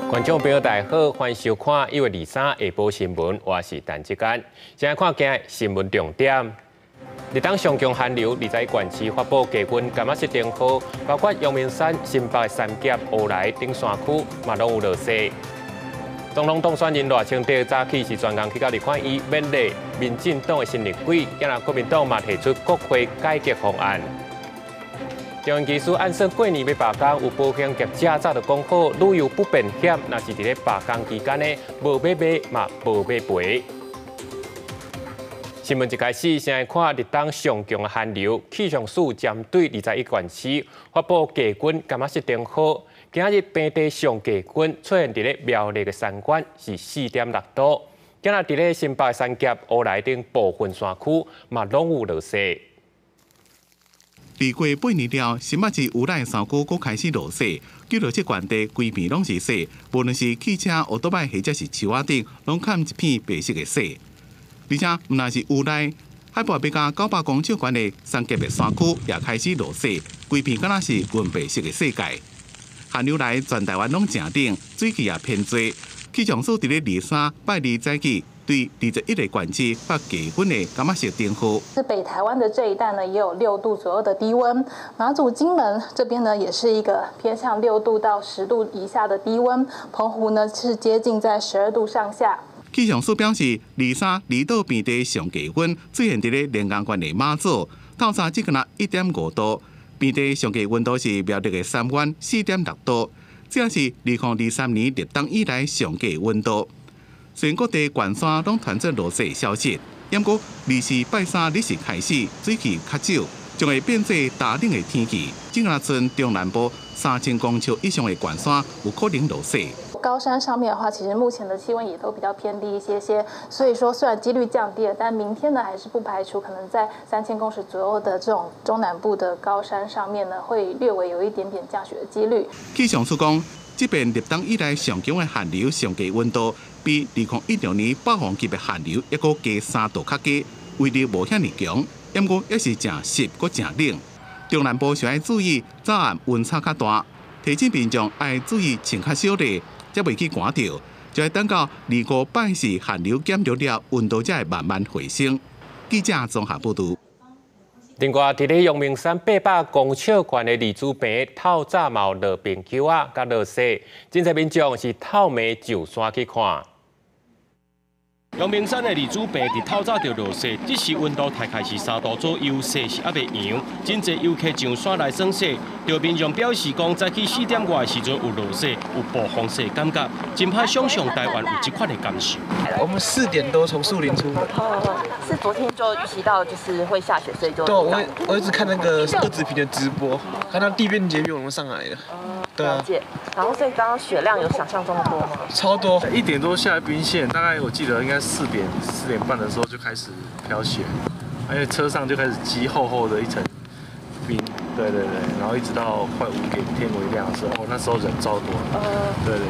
觀眾朋友大家好，歡迎收看1月23下晡新聞，我是陳志堅。先來看今日新聞重點。立冬上強寒流，二十一縣市發布低溫柑仔色燈號，包括陽明山、新北三峽、烏來等山區，嘛攏有落雪。總統當選人賴清德早起是專工去到立法院勉勵民進黨的新立委，今日國民黨嘛提出國會改革方案。中研技師按算過年欲罷工，有保險業者早就講好，旅遊不便險，若是佇咧罷工期間呢，無欲買嘛無欲賠。新聞一開始，先來看立冬上強的寒流，氣象署針對二十一縣市發布低溫柑仔色燈號。今日平地上低溫出現佇咧苗栗的山關是4.6度，今日佇咧新北三峽、烏來等部分山區嘛攏有落雪。歷過八年了，新北市烏來山區閣開始落雪，記錄這縣地規片攏是雪，無論是汽車、歐多拜或者是樹仔頂，攏崁一片白色的雪。而且，毋但是烏來，海拔欲加900公尺懸的三峽的山區也開始落雪，規片敢若是銀白色的世界。寒流來，全台灣攏誠冷，水汽也偏濟。氣象署佇咧23拜二早起，對21個縣市發低溫的柑仔色燈號。是北台灣的這一帶呢，也有6度左右的低溫。馬祖、金門這邊呢，也是一個偏向6度到10度以下的低溫。澎湖呢是接近在12度上下。氣象署表示，23離島平地上低溫出現佇咧連江縣的馬祖，透早只敢若1.5度。平地上低溫度是苗栗的三灣4.6度，這也是2023年立冬以來上低溫度。雖然各地懸山攏傳出落雪消息，毋過24拜三日時開始水汽較少，將會變做焦冷的天氣。這若賰中南部3000公尺以上的懸山有可能落雪。高山上面的話，其實目前的氣溫也都比較偏低一些些，所以說雖然幾率降低了，但明天呢還是不排除可能在3000公尺左右的這種中南部的高山上面呢，會略微有一點點降雪的幾率。氣象署講，這遍立冬以來上強的寒流上低溫度，比2016年霸王級的寒流猶閣加3度較低，威力無遐爾強，毋過也是誠濕閣誠冷。中南部需愛注意早暗溫差較大，提醒民眾愛注意穿較少咧，才袂去寒著。就愛等到二五拜四寒流減弱了，溫度才會慢慢回升。記者綜合報導。另外，佇咧陽明山800公尺懸的二子坪，透早嘛有落冰球仔，佮落雪，真濟民眾是透暝上山去看。陽明山的二子坪佇透早就落雪，這時溫度大概是3度左右，雪是猶未溶。真濟遊客上山來耍雪，著民眾表示講，早起4點外的時陣有落雪，有暴風雪感覺，真歹想象台灣有這款的感受。我們4點多從樹林出。哦，是昨天就預期到就是會下雪，所以就對，我一直看那個二子坪的直播，看到地面結冰，我們上來了。對啊。然後所以剛剛雪量有想象中的多嗎？超多，1點多下冰霰，大概我記得應該4點、4點半的時候就開始飄雪，而且車上就開始積厚厚的一層冰，對對對，然後一直到快5點天微亮的時候，那時候人超多，對對，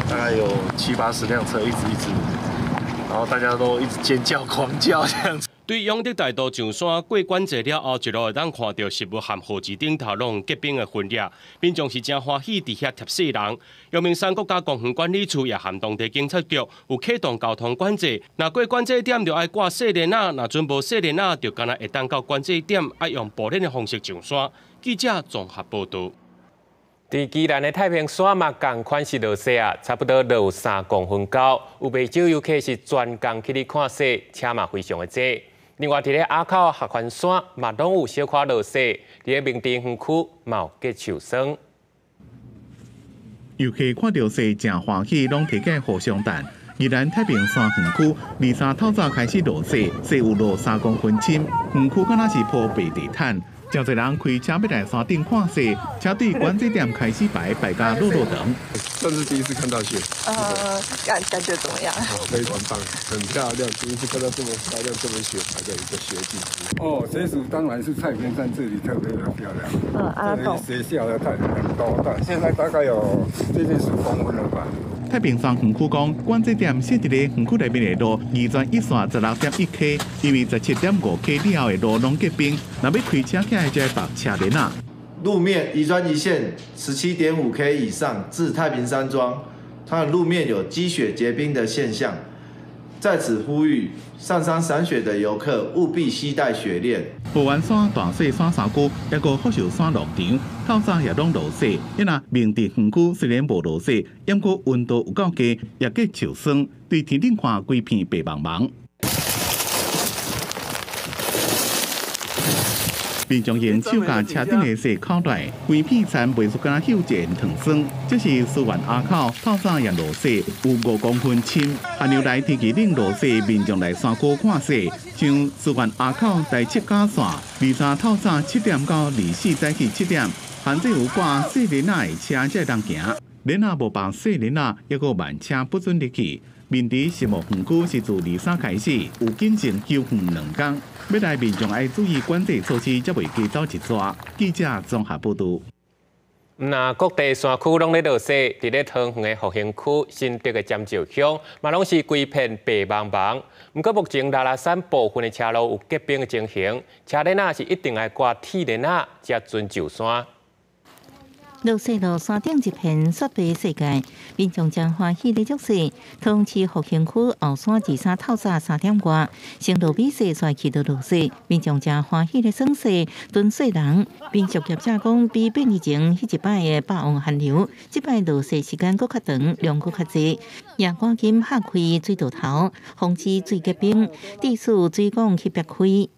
大概有七八十輛車一直一直，然後大家都一直尖叫狂叫這樣子。對永德大道上山過關制了後，一路會當看著植物和河池頂頭攏結冰的痕跡，民眾是誠歡喜佇遐翕世人。陽明山國家公園管理處也和當地警察局有啟動交通管制，若過管制點就愛掛細鏈仔，若陣無細鏈仔，就干焦會當到管制點，愛用步練的方式上山。記者綜合報導。佇宜蘭的太平山嘛，仝款是落雪啊，差不多落3公分高。有袂少遊客是專工去咧看雪，車嘛非常的濟。另外，佇咧阿口合歡山嘛，攏有小可落雪。佇咧明治園區嘛有結樹霜。遊客看著雪誠歡喜，攏提起互相讚。宜蘭太平山園區23透早開始落雪，雪有落3公分深，園區敢若是鋪白地毯。誠濟人開車欲來山頂看雪，車隊管制點開始排排甲落落長。算是第一次看到雪。感覺怎麼樣？非常棒，很漂亮，第一次看到這麼漂亮、這麼雪白的一個雪景。哦，雪景當然是太平山這裡特別的漂亮。阿東。雪下的太很多，但現在大概有接近10公分了吧。太平山園區講，管制點設佇咧園區內面的路，宜專一線16.1 K，因為17.5 K 以後的路攏結冰，若欲開車起來就愛縛車鏈仔。路面宜專一線17.5 K 以上至太平山莊，它的路面有積雪結冰的現象。在此呼籲上山賞雪的遊客務必攜帶雪鏈。合歡山、大雪山山區，抑閣福壽山樂場，透早也攏落雪。因若明治園區雖然無落雪，毋過溫度有夠低，也結受霜，對天頂看規片白茫茫。民眾用手共車頂的雪扣來，規片田袂輸敢若繡一個糖霜。這是思源埡口透早也落雪，有5公分深。寒流來天氣冷落雪，民眾來山區看雪。像思源埡口台七甲線，23透早7點到24早起7點，限制有掛細鏈仔的車才會當行，鏈仔無綁細鏈仔，抑閣慢車不准入去。明治實木園區是自23開始有警情休園兩工，欲來民眾愛注意管制措施，才袂加走一逝。記者綜合報導。若各地山區攏咧落雪，佇咧桃園的復興區、新竹的尖石鄉，嘛攏是規片白茫茫。毋過目前拉拉山部分的車路有結冰的情形，車鏈仔是一定愛掛鐵鏈仔才準上山。落雪路山頂一片雪白世界，民眾真歡喜咧足雪。桃園市復興區後山23透早3點外，先落美雪，煞去到落雪，民眾真歡喜咧耍雪，蹲雪人。民宿業者講，比八年前彼一擺的霸王寒流，這擺落雪時間閣較長，量閣較濟。也趕緊拍開水道頭，防止水結冰，致使水管去煏開。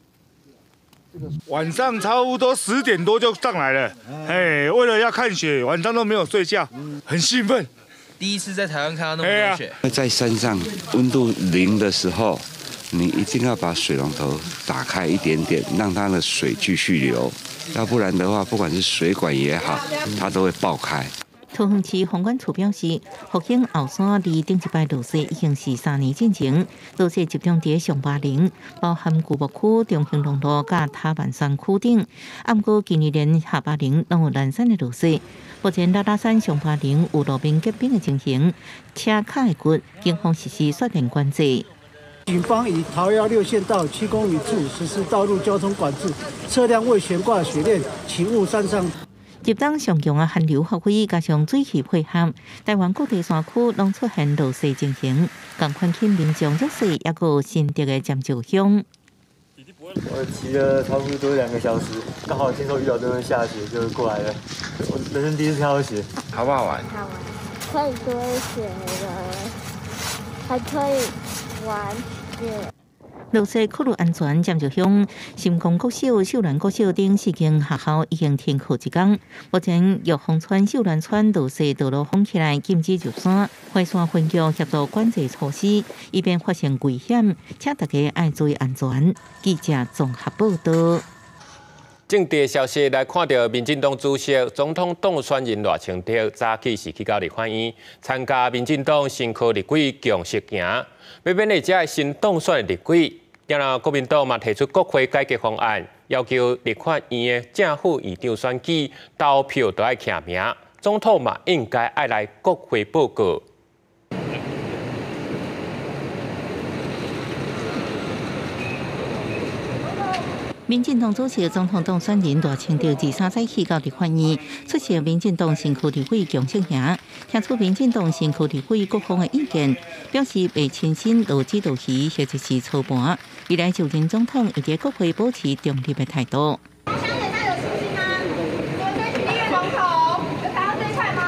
晚上差不多10點多就上來了，哎，為了要看雪，晚上都沒有睡覺，很興奮。第一次在台灣看到那麼多雪。在山上溫度0的時候，你一定要把水龍頭打開一點點，讓它的水繼續流，要不然的話，不管是水管也好，它都會爆開。桃園市房管處表示，復興後山離頂一擺落雪已經是3年進前，落雪集中佇上巴陵，包含舊木區、中興農路佮塔萬山區等。毋過今年連下巴陵攏有零星的落雪。目前拉拉山上巴陵有路面結冰的情形，車跤會骨，警方實施雪鏈管制。警方以桃舀六線道7公里處實施道路交通管制，車輛未懸掛雪鏈，請勿山上。入冬上強的寒流發揮，加上水氣配合，台灣各地山區攏出現落雪情形。仝款吸引民眾入雪，抑閣有新竹的尖石鄉。我騎了差不多2個小時，剛好聽說遇到這邊下雪，就過來了。我人生第一次看到雪，好不好玩？好玩，可以堆雪人，還可以玩雪。落雪考慮安全，尖石鄉新光國小、秀蘭國小等四間學校已經停課一工。目前玉峰村、秀蘭村落雪道路封起來，禁止入山。惠山分局協助管制措施，以免發生危險，請大家愛注意安全。記者綜合報導。政治消息來看著民進黨主席、總統當選人賴清德早起是去到立法院參加民進黨新科立委共識營，欲勉勵這新當選的立委。然後國民黨嘛提出國會改革方案，要求立法院的正副院長選舉投票都愛記名，總統嘛應該愛來國會報告。民進黨主席、總統當選人賴清德23早起到立法院出席民進黨新區立委共識營，聽取民進黨新區立委各方的意見，表示袂親身落子落魚或者是操盤，未來就任總統會佇國會保持中立的態度。相對大有信心嗎？我們爭取立院龍頭，有達到這一塊嗎？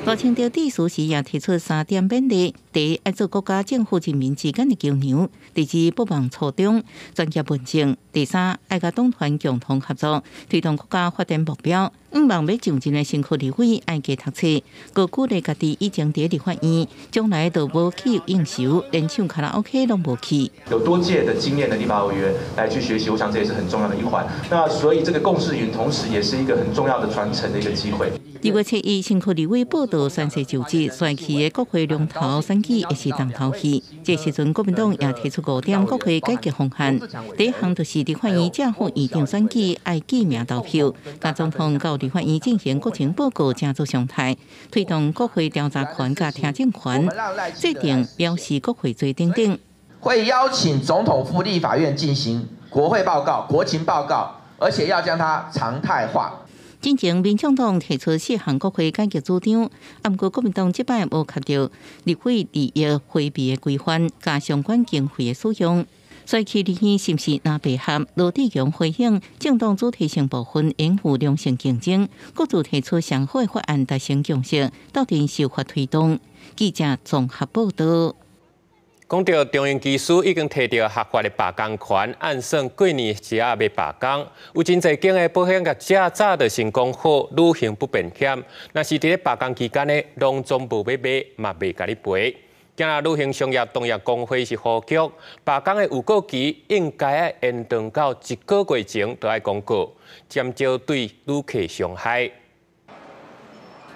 賴清德致辭時也提出三點勉勵：第一，愛做國家政府人民之間的橋梁；第二，不忘初衷，專業問政；第三，愛佮黨團共同合作，推動國家發展目標。向望欲上任的新區立委愛加讀冊，閣鼓勵家己以前佇立法院，將來就無去應酬，連唱卡拉 OK 攏無去。有多屆的經驗的立法委員來去學習，我想這也是很重要的一環。那所以這個共識營，同時也是一個很重要的傳承的一個機會。2月7日，新區立委報到宣誓就職，選區的國會龍頭選舉會是重頭戲。這時陣，國民黨也提出五點國會改革方案。第一項就是立法院正副院長選舉愛記名投票，共總統到立法院進行國情報告，成做常態，推動國會調查權佮聽證權，制定表示國會罪等等。會邀請總統赴立法院進行國會報告、國情報告，而且要將它常態化。進前民眾黨提出四項國會改革主張，毋過國民黨這擺無及著立委利益迴避的規範，佮相關經費的使用。所以去立院是毋是藍白合？羅智強回應，政黨主體性部分應有良性競爭，各自提出上好的法案達成共識，鬥陣修法推動。記者綜合報導。講著長榮機師已經提著合法的罷工權，按算過年時仔欲罷工。有真濟間的保險業者早就先講好，旅行不便險，若是佇咧罷工期間呢，攏總無欲買，嘛袂共你賠。今仔旅行商業同業公會是呼籲，罷工的預告期應該愛延長到一個月前，就愛公告，減少對旅客傷害。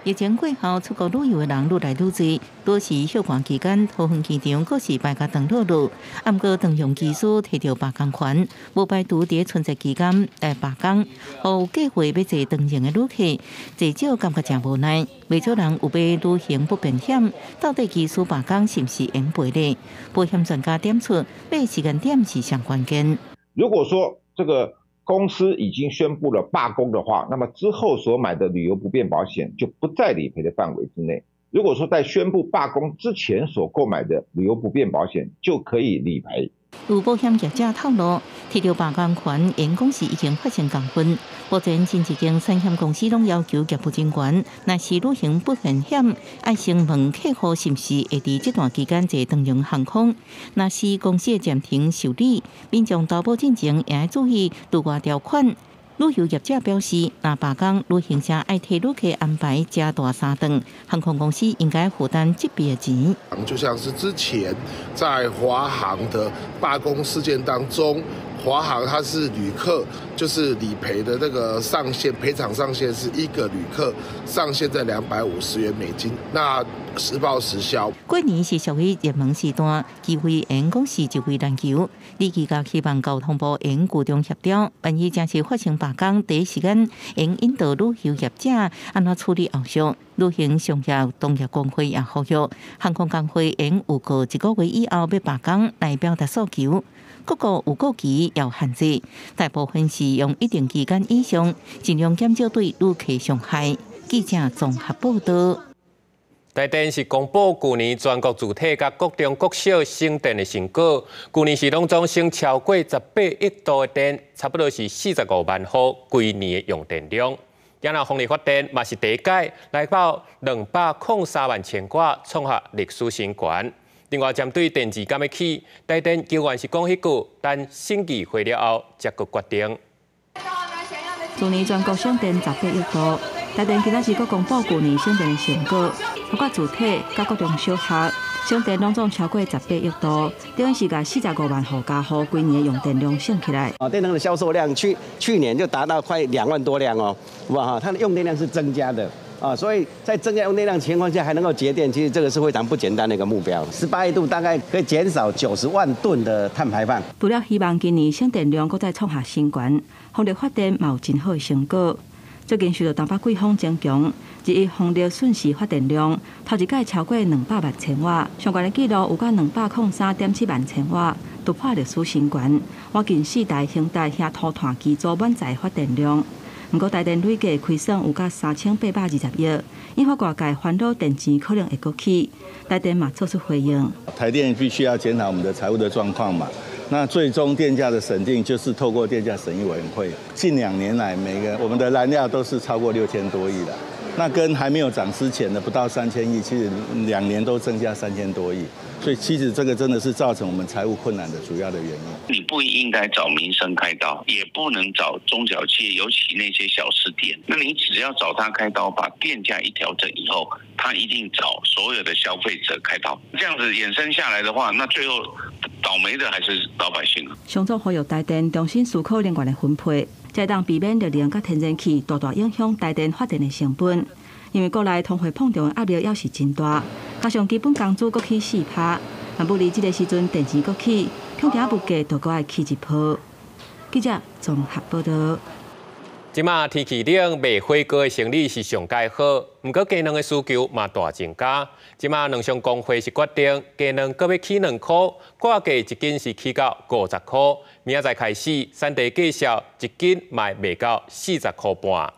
疫情過後，出國旅遊的人愈來愈濟，多時休寒期間，桃園機場閣是排甲長轆轆。毋過長榮機師提著罷工權，無排除佇春節期間來罷工，予有計劃欲坐長榮的旅客，濟少感覺誠無奈。袂少人有買旅行不便險，到底機師罷工是毋是會賠呢？保險專家點出，買時間點是上關鍵。如果說這個公司已經宣布了罷工的話，那麼之後所買的旅遊不便保險就不在理賠的範圍之內。如果說在宣布罷工之前所購買的旅遊不便保險就可以理賠。有保險業者透露，提著罷工權，因公司已經發生糾紛。目前，真濟間產險公司攏要求業務人員，若是旅行不便險，愛先問客戶是毋是會佇這段期間坐長榮航空。若是公司的暫停受理，民眾投保進前也愛注意除外條款。旅遊業者表示，若罷工，旅行社愛替旅客安排食大三頓，航空公司應該負擔這筆的錢。就像是之前在華航的罷工事件當中，華航它是旅客就是理賠的那個上限，賠償上限是一個旅客上限在250元美金，那實報實銷。過年是屬於熱門時段，機會延講是一位難求。李記甲希望交通部會居中協調，萬一真是發生罷工，第一時間應引導旅遊業者按怎處理後續。旅行商業同業公會也呼籲航空工會應預告一個月以後欲罷工來表達訴求。各國預告期有限制，大部分是用一定期間以上，盡量減少對旅客傷害。記者綜合報導。台電是公布舊年全國主體佮國中國小省電的成果，舊年是攏總省超過18億度的電，差不多是45萬戶規年的用電量。今仔風力發電嘛是第一屆來到203萬千瓦，創下歷史新高。另外，針對電池敢欲起，台電球員是講彼句，等審議會了後才閣決定。去年全國省電18億度，台電今仔日閣公布舊年省電的成果，包括住宅、佮國中小學，省電攏總超過十八億度，等於是共45萬戶家戶規年的用電量省起來。啊，電能的銷售量去去年就達到快2萬多輛哦，哇哈，它的用電量是增加的。啊，所以在增加用電量情況下還能夠節電，其實這個是非常不簡單的一個目標。18億度大概可以減少90萬噸的碳排放。除了希望今年省電量閣再創下新高，風力發電嘛有真好的成果。最近受到東北季風增強，日日風力瞬時發電量頭一擺超過200萬千瓦，上懸的紀錄有到203.7萬千瓦，突破歷史新高。倚近四台興台遐塗炭機組滿載發電量。毋過台電累計虧損有到3820億，引發外界煩惱電錢可能會閣起。台電嘛做出回應。台電必須要檢討我們的財務的狀況嘛。那最終電價的審定就是透過電價審議委員會。近2年來，每個我們的燃料都是超過6000多億了。那跟還沒有漲之前的不到3000億，其實2年都增加3000多億。所以其實這個真的是造成我們財務困難的主要的原因。你不應該找民生開刀，也不能找中小企業，尤其那些小吃店。那你只要找他開刀，把電價一調整以後，他一定找所有的消費者開刀。這樣子衍生下來的話，那最後倒霉的還是老百姓。商總呼籲台電重新思考能源的分配，才會當避免熱能佮天然氣大大影響台電發電的成本。因為國內通貨膨脹的壓力猶是真大，加上基本工資閣起4%，若無佇這个時陣電錢閣起，恐驚物價就閣愛起一波。記者綜合報導。這馬天氣冷，賣火鍋的生理是上蓋好，毋過雞卵的需求嘛大增加。這馬卵商公會是決定雞卵閣欲起2箍，掛價一斤是起到50箍。明仔載開始，產地價數一斤嘛會賣到40箍半。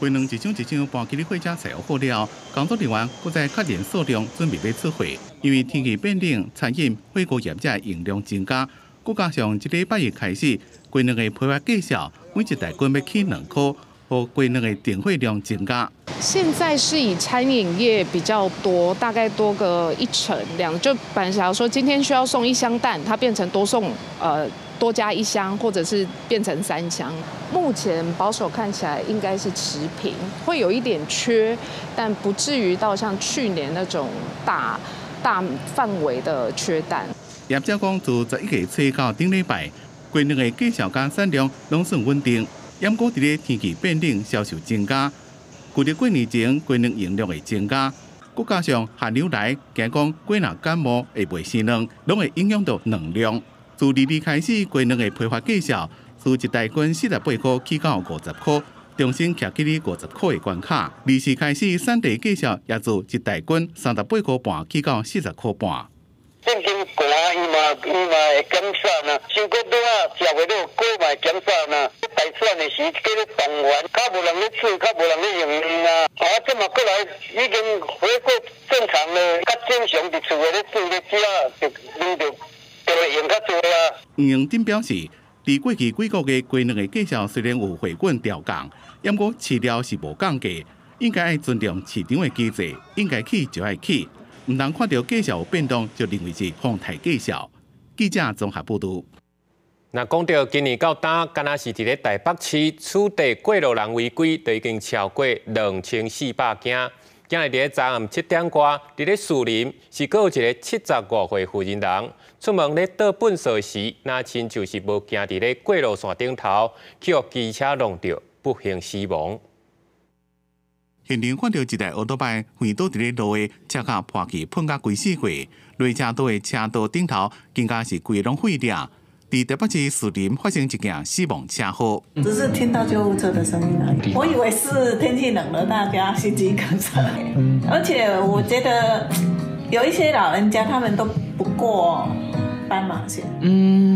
鸡卵一箱一箱搬去货车载好了，工作人员阁在确认数量，准备欲出货。因为天气变冷，餐饮火锅业者用量增加，阁加上这礼拜一开始，鸡卵的批发价数每一大斤欲起2箍，予鸡卵的订货量增加。现在是以餐饮业比较多，大概多个1成2，就本来想要说今天需要送1箱蛋，它变成多送多加1箱，或者是变成3箱。目前保守看起来应该是持平，会有一点缺，但不至于到像去年那种大范围的缺蛋。业者讲，自11月初到顶礼拜，鸡卵的价数佮产量拢算稳定，不过伫咧天气变冷，销售增加。旧历过年前，鸡卵用量会增加，阁加上寒流来，惊讲鸡若感冒会袂生卵，拢会影响到卵量。自22开始，鸡卵的批发价数自一大斤48箍起到50箍，重新徛起咧50箍的关卡。24开始，产地价数也自一大斤38箍半起到40箍半。正经寒，伊嘛会减产啊，伤过尾仔食袂落，鸡嘛会减产啊。大选的时，叫咧动员，较无人咧煮，较无人咧用啊。啊，这嘛过来已经回归正常了，较正常伫厝内咧煮咧食，就卵就会用较济啊。黄荣珍表示，伫过去几个月，鸡卵的价数虽然有回滚调降，不过饲料是无降价，应该爱尊重市场的机制，应该起就爱起。毋通看著价数有变动，就认为是哄抬价数。记者综合报道。那讲到今年到今，敢若是伫咧台北市取缔过路人违规，就已经超过2400件。今日伫咧昨暗7点外，伫咧士林是阁有一个75岁妇人人出门咧倒粪扫时，若亲像是无行伫咧过路线顶头，去予机车撞著，不幸死亡。现场看到一台欧多拜横倒伫咧路的车壳破去喷甲规死过，落车道的车道顶头更加是规个拢毁掉。伫台北市士林发生一件死亡车祸，只是听到救护车的声音而已。我以为是天气冷了，大家心肌梗塞。而且我觉得有一些老人家他们都不过斑马线。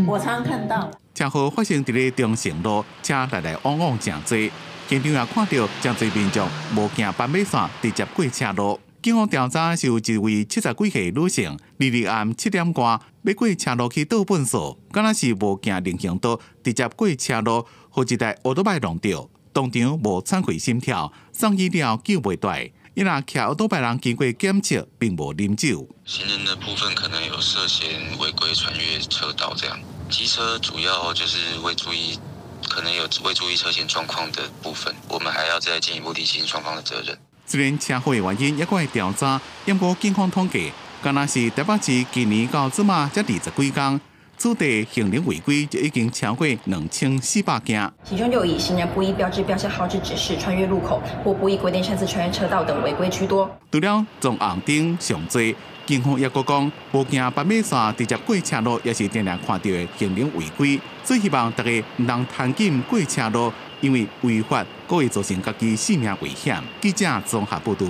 我常常看到。车祸发生伫咧中成路，车来来往往诚济。现场也看到诚济民众无行斑马线，直接过车路。警方调查是有一位70几岁女性，22暗7点外欲过车路去倒粪扫，敢若是无行人行道，直接过车路，予一台欧多拜撞著，当场无喘气心跳，送医了救袂回。伊若骑欧多拜人经过检测，并无啉酒。行人的部分可能有涉嫌违规穿越车道，这样机车主要就是未注意。可能有未注意车险状况的部分，我们还要再进一步厘清双方的责任。虽然车祸的原因犹阁会调查，不过警方统计，敢若是台北市今年到这马才20几天，此地行人违规就已经超过2400件。其中就以行人不依标志标下号志指示穿越路口，或不依规定擅自穿越车道等违规居多。除了撞红灯上济，警方犹阁讲，无行斑马线直接过车路，也是定定看到的行人违规。所以希望大家毋通贪紧过车路，因为违法，阁会造成家己性命危险。记者综合报道。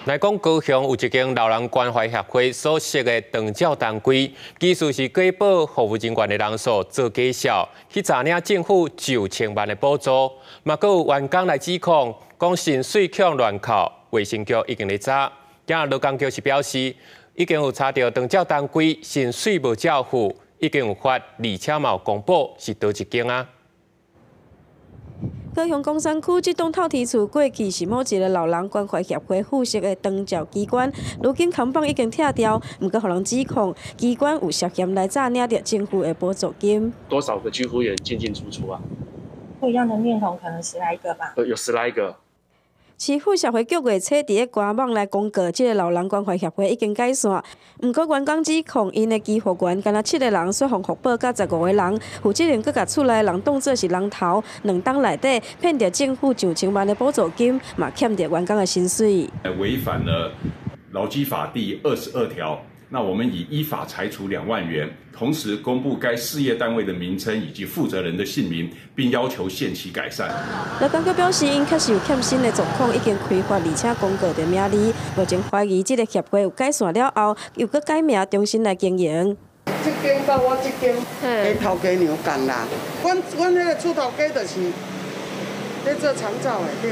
来讲高雄有一间老人关怀协会所设的长照单位，其实是假报服务人员的人数做假数，去诈领政府9000万的补助，嘛阁有员工来指控，讲薪水去乱扣，卫生局已经咧查。今日劳工局是表示，已经有查著长照单位薪水无照付，已经有发，而且嘛有公布是佗一间啊。高雄岡山區這棟透天厝過去是某一个老人關懷協會附設的長照機關，如今扛棒已經拆掉，毋過予人指控機關有涉嫌來詐領著政府的補助金。多少個居服員進進出出啊？不一樣的面孔，可能10來個吧。有10來個。市府社會局月初佇咧官網來公告，這个老人關懷協會已經解散。毋過員工指控，𪜶的居服員敢若7個人，煞予予報甲15個人，負責人閣共厝內人當做是人頭，2冬內底騙著政府上千萬的補助金，嘛欠著員工的薪水。違反了勞基法第22條，那我們已依法裁處2萬元，同時公布該事業單位的名稱以及負責人的姓名，並要求限期改善。勞工局表示，𪜶確實有欠薪的狀況，已經開罰，而且公告著名字。目前懷疑這个協會有解散了後，又閣改名重新來經營。這間佮我這間的頭家娘仝啦，阮彼个厝頭家就是咧做長照的對。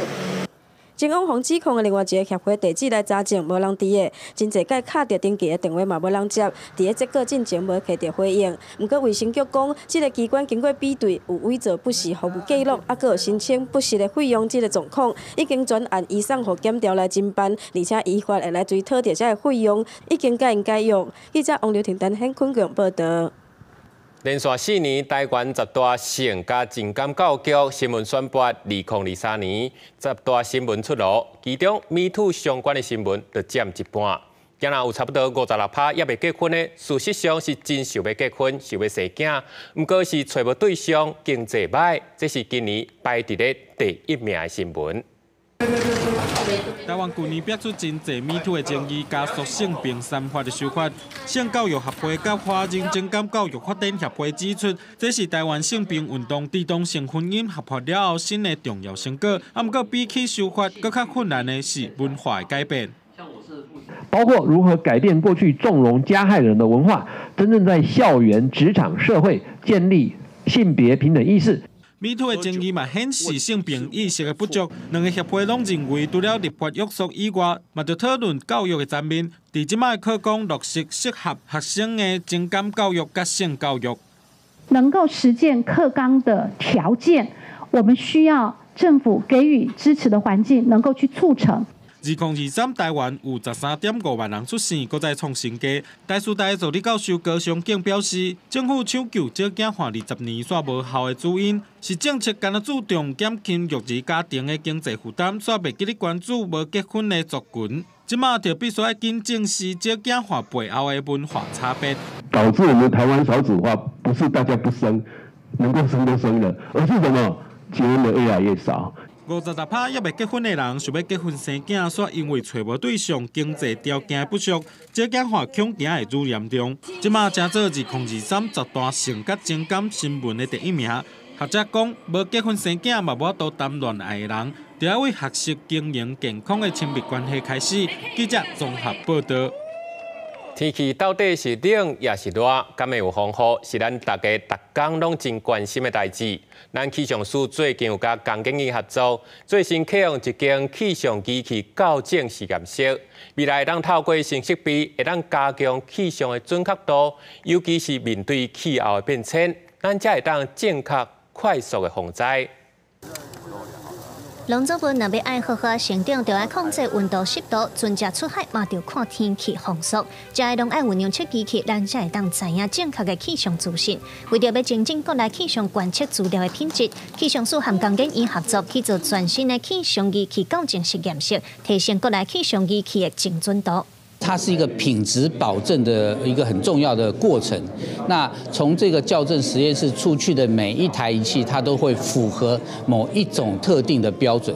警方予指控的另外一个协会地址来查证，无人佇的，真濟擺敲著登記的電話嘛無人接，佇咧結果進前無摕著回應。毋過衛生局講，這个機關經過比對，有偽造不實服務記錄，抑閣有申請不實的費用這个狀況，已經轉案移送予檢調來偵辦，而且依法會來追討著這个費用，已經共𪜶解約。記者王劉婷、陳顯坤報導。連續4年，台灣十大性佮情感教育新聞選拔，2023年十大新聞出爐，其中 MeToo 相關的新聞就佔一半。今仔有差不多56%猶未結婚的，事實上是真想欲結婚，想欲生囝，毋過是揣無對象，經濟䆀，這是今年排佇咧第一名的新聞。台灣舊年爆出真濟 MeToo 的爭議，加速性平三法的修法。性教育協會佮華人情感教育發展協會指出，這是台灣性平運動佇同性婚姻合法了後新的重要成果。啊，毋過比起修法，閣較困難的是文化的改變。包括如何改變過去縱容加害人的文化，真正在校園、職場、社會建立性別平等意識。 MeToo 的爭議嘛，顯示性平意識的不足。兩个協會攏認為，除了立法約束以外，嘛著討論教育的層面。佇這擺課綱落實適合學生的情感教育佮性教育。能夠實踐課綱的條件，我們需要政府給予支持的環境，能夠去促成。2023台灣有13.5萬人出生，閣再創新低。台師大助理教授高尚景表示，政府搶救少子化20年煞無效的主因，是政策干焦注重減輕育兒家庭的經濟負擔，煞袂記咧關注無結婚的族群。這馬就必須愛緊正視少子化背後的文化差別。導致我們台灣少子化，不是大家不生，能夠生都生了，而是什麼？結婚的越來越少。 56%猶未結婚的人想欲結婚生囝，煞因為揣無對象、經濟條件不足，少子化恐驚會愈嚴重。這馬成做2023十大性佮情感新聞的第一名。學者講，無結婚生囝嘛無法度談戀愛的人，著愛為學習經營健康的親密關係開始。記者綜合報導。天氣到底是冷抑是熱？敢會有風雨？是咱大家逐工攏真關心的代誌。咱氣象署最近有佮工研院合作，最新啟用一間氣象儀器校正實驗室，未來會當透過新設備，會當加強氣象的準確度，尤其是面對氣候的變遷，咱才會當正確快速的防災。農作物若欲愛好好成長，就愛控制溫度、濕度，船隻出海嘛著看天氣風速，這个攏愛有量測機器，咱才會當知影正確的氣象資訊。為著欲精進國內氣象觀測資料的品質，氣象署和工研院合作去做全新的氣象儀器校正實驗室，提升國內氣象儀器的精準度。它是一個品質保證的一個很重要的過程。那從這個校正實驗室出去的每一台儀器，它都會符合某一種特定的標準。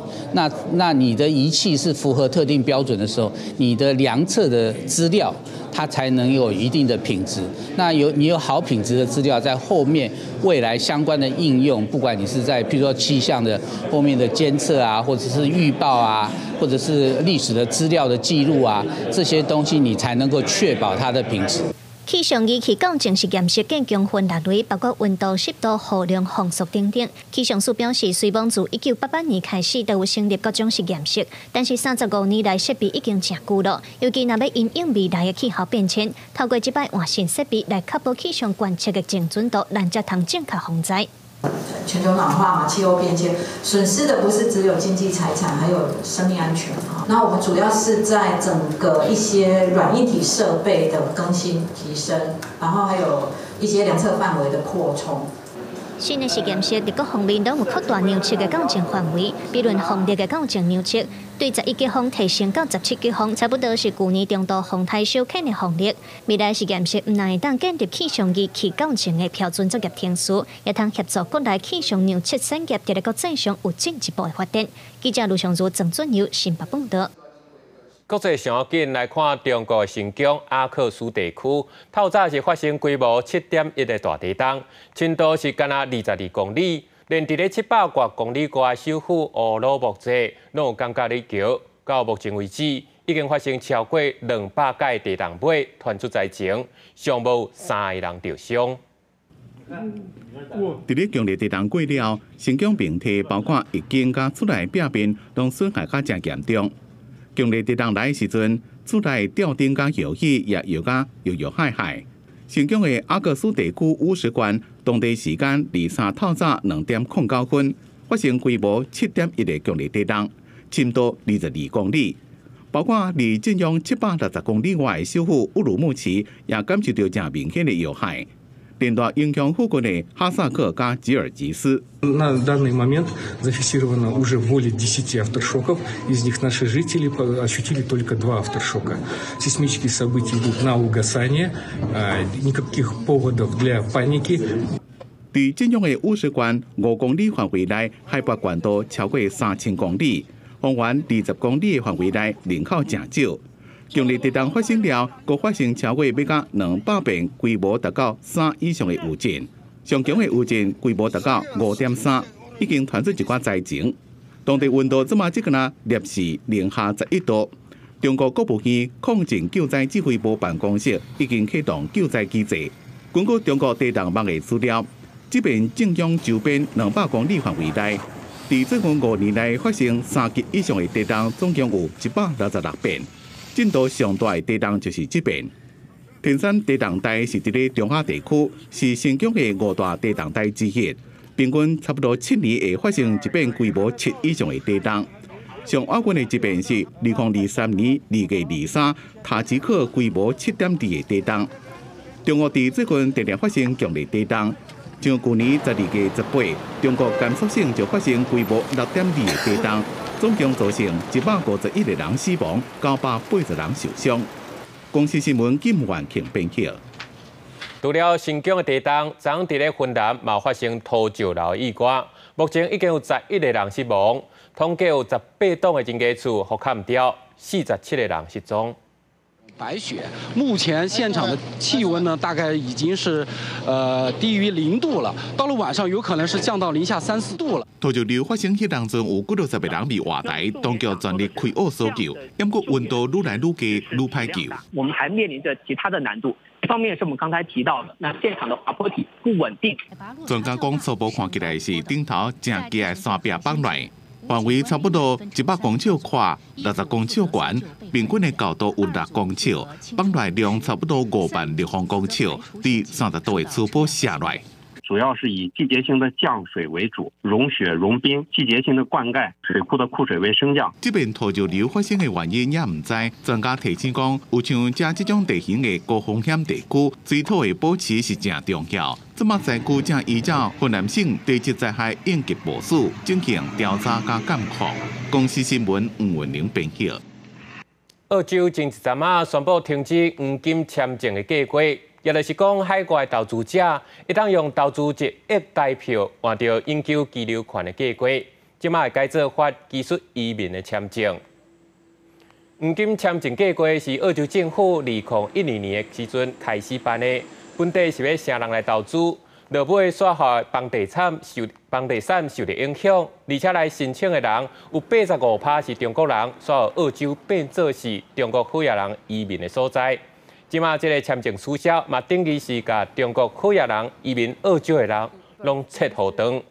那你的儀器是符合特定標準的時候，你的量測的資料，它才能有一定的品質。那你有好品質的資料，在後面未來相關的應用，不管你是在譬如說氣象的後面的監測啊，或者是預報啊，或者是歷史的資料的記錄啊，這些東西你才能夠確保它的品質。氣象儀器校正實驗室建共分六類，包括溫度、濕度、雨量、風速等等。氣象署表示，雖罔自1988年開始就有成立各種實驗室，但是35年來設備已經誠舊了。尤其若欲因應未來的氣候變遷，透過這擺換新設備來確保氣象觀測的精準度，咱才通正確防災。全球暖化嘛，氣候變遷，損失的不是只有經濟財產，還有生命安全啊。那我們主要是在整個一些軟硬體設備的更新提升，然後還有一些量測範圍的擴充。新的實驗室佇各方面攏有擴大量測的校正範圍，比如風力的校正量測，對11級風提升到17級風，差不多是舊年中度風颱小犬的風力。未來實驗室毋但會當建立氣象儀器校正的標準作業程序，也通協助國內氣象量測產業佇咧國際上有進一步的發展。記者盧尚如、鄭俊友新北報導。國際上要緊來看中國新疆阿克蘇地區，透早是發生規模7.1的大地動，深度是干焦22公里，連佇咧700外公里外首府烏魯木齊，攏有感覺咧搖。到目前為止，已經發生超過200擺地動尾傳出災情，上無3个人著傷。佇咧強烈地動過了，新疆平地包括一間佮厝內壁面，攏損害較誠嚴重。強烈地動來的時陣，厝內吊燈佮搖椅也搖甲搖搖亥亥。新疆的阿克蘇地區烏什縣，當地時間23透早2點09分，發生規模7.1的強烈地動，深度22公里。包括離震央760公里外的首府烏魯木齊，也感受著誠明顯的搖撼。連帶影響附近的哈薩克佮吉爾吉斯。 На данный момент зафиксировано уже более 10 афтершоков, из них наши жители ощутили только два афтершока. Сейсмические события идут на угасание, никаких поводов для паники. 佇震央的烏什縣5公里範圍內，海拔懸度超過3000公里，方圓20公里的範圍內人口誠少。強烈地動發生了，閣發生超過欲甲200遍規模達到3以上的餘震，上強的餘震規模達到5.3，已經傳出一寡災情。當地溫度這馬這個呢，攝氏零下11度。中國國務院抗震救災指揮部辦公室已經啟動救災機制。根據中國地動網的資料，這遍震央周邊200公里範圍內，佇最近5年內發生3級以上的地動，總共有166遍。震度上大的地動就是這遍。天山地動帶是佇咧中亞地區，是新疆的五大地動帶之一。平均差不多7年會發生一遍規模7以上的地動。上晚近的一遍是2023年2月23，塔吉克規模7.2的地動。中國佇最近定定發生強烈地動，像舊年12月18，中國甘肅省就發生規模6.2的地動。總共造成151個人死亡，980人受傷。公視新聞金萬慶編輯。除了新疆的地動，昨昏佇咧雲南嘛發生土石流意外，目前已經有11個人死亡，統計有18棟的人家厝予崁掉，47個人失蹤。白雪，目前現場的氣溫呢，大概已經是，低於0度了。到了晚上，有可能是降到零下三四度了。土石流發生彼當陣，有幾若十個人被活埋，當局全力開挖搜救，不過溫度愈來愈低，愈歹救。我們還面臨着其他的難度，一方面是我們剛才提到的，那現場的滑坡體不穩定。專家講，初步看起來是頂頭誠低的山壁崩來。範圍差不多100公尺寬，60公尺懸，平均的高度有6公尺，崩來量差不多5萬立方公尺，佇30度的斜坡下來。主要是以季節性的降水為主，融雪融冰，季節性的灌溉，水庫的庫水位升降。這遍土石流發生的原因也毋知。專家提醒講，有像遮這種地形的高風險地區，水土的保持是誠重要。這馬災區正依照雲南省地質災害應急部署進行調查佮監控。公視新聞吳文玲編輯。澳洲前一陣仔宣布停止黃金簽證的計劃。也就是講，海外投資者會當用投資1億台票換著永久居留權的計劃，這馬會改做發技術移民的簽證。黃金簽證計劃是澳洲政府2012年的時陣開始辦的，本底是欲請人來投資，落尾煞予房地產受著影響，而且來申請的人有85%是中國人，煞予澳洲變做是中國好額人移民的所在。這馬這个簽證取消，嘛等於是共中國好額人移民澳洲的人攏切予斷。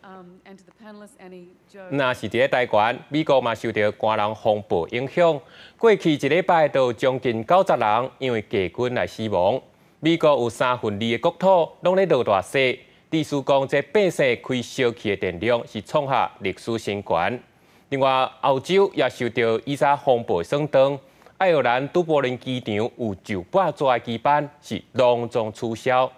若是佇咧台灣，美國嘛受著寒流風暴影響，過去一禮拜就將近90人因為低溫來死亡。美國有2/3的國土攏咧落大雪，意思講這百姓開燒氣的電量是創下歷史新高。另外，歐洲也受著伊莎風暴損斷。愛爾蘭都柏林機場有上百座的機班是攏總取消。